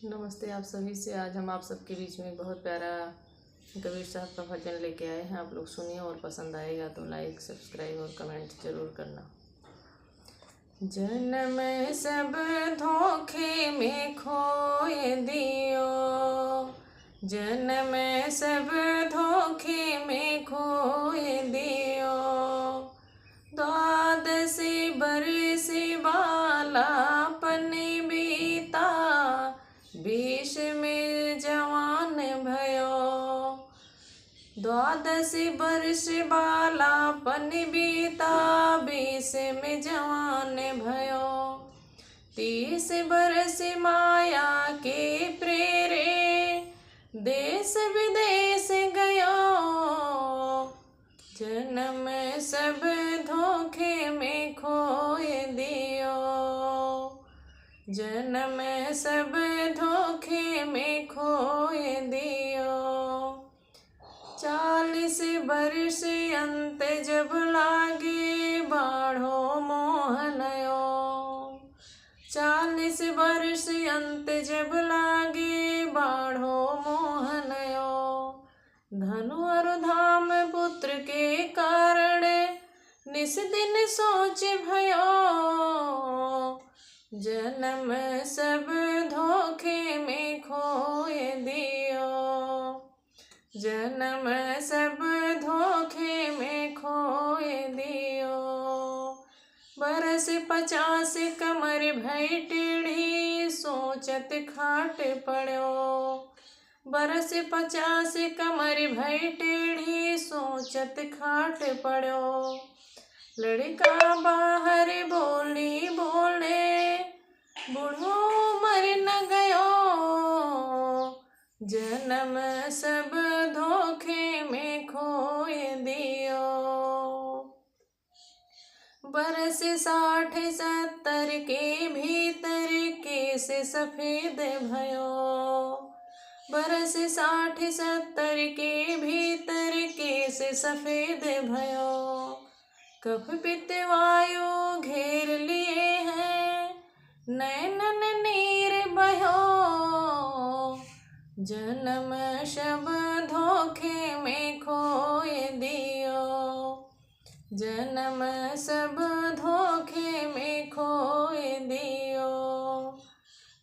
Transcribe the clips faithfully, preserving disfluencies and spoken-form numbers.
नमस्ते आप सभी से। आज हम आप सबके बीच में एक बहुत प्यारा कबीर साहब का भजन लेके आए हैं। आप लोग सुनिए और पसंद आएगा तो like, subscribe और comment जरूर करना। जनम सब धोखे में खोए दियो, जनम सब धोखे में खोए दियो। द्वादश बरस बालापन बीता, बीस में जवान भयो। द्वादश बरस बालापन बीता, बीस में जवान भयो। तीस बरस माया के प्रेरे, देश विदेश गयो। जनम सब धोखे में खोए दियो, जनम सब धोखे में खोए दियो। चालीस बरस अंत जब लागे, बाढ़ो मोह नयो। चालीस बरस अंत जब लागे, बाढ़ो मोह नयो। धनु अरु धाम पुत्र के कारण, निस दिन सोच भयो। जनम सब धोखे में खोए दियो, जनम सब धोखे में खोए दियो। बरस पचास कमर भई टेढ़ी, सोचत खाट पड़ो। बरस पचास कमर भई टेढ़ी, सोचत खाट पड़ो। लड़का बाहर बोली बोले, बूढ़ो मर न गयो। जनम सब धोखे में खोए दियो। बरस साठ सत्तर के भीतर केस सफेद भयो। बरस साठ सत्तर के भीतर केस सफेद भयो। कफ पित्त वायु घेर लिए हैं, नैनन नीर बहो। जनम सब धोखे में खोए दियो, जनम सब धोखे में खोए दियो।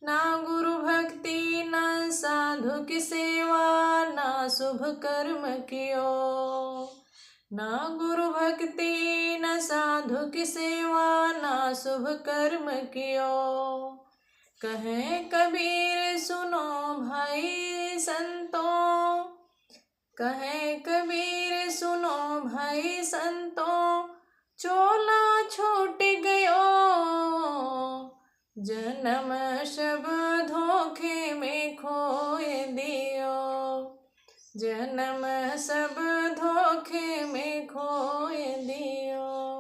ना गुरु भक्ति, ना साधु की सेवा, ना शुभ कर्म कियो। ना गुरु भक्ति, ना साधु की सेवा, ना शुभ कर्म कियो। कहे कबीर सुनो भाई संतो, कहे कबीर सुनो भाई संतो, चोला छूट गयो। जनम सब धोखे में खोए दियो, जनम सब धोखे में खोए दियो।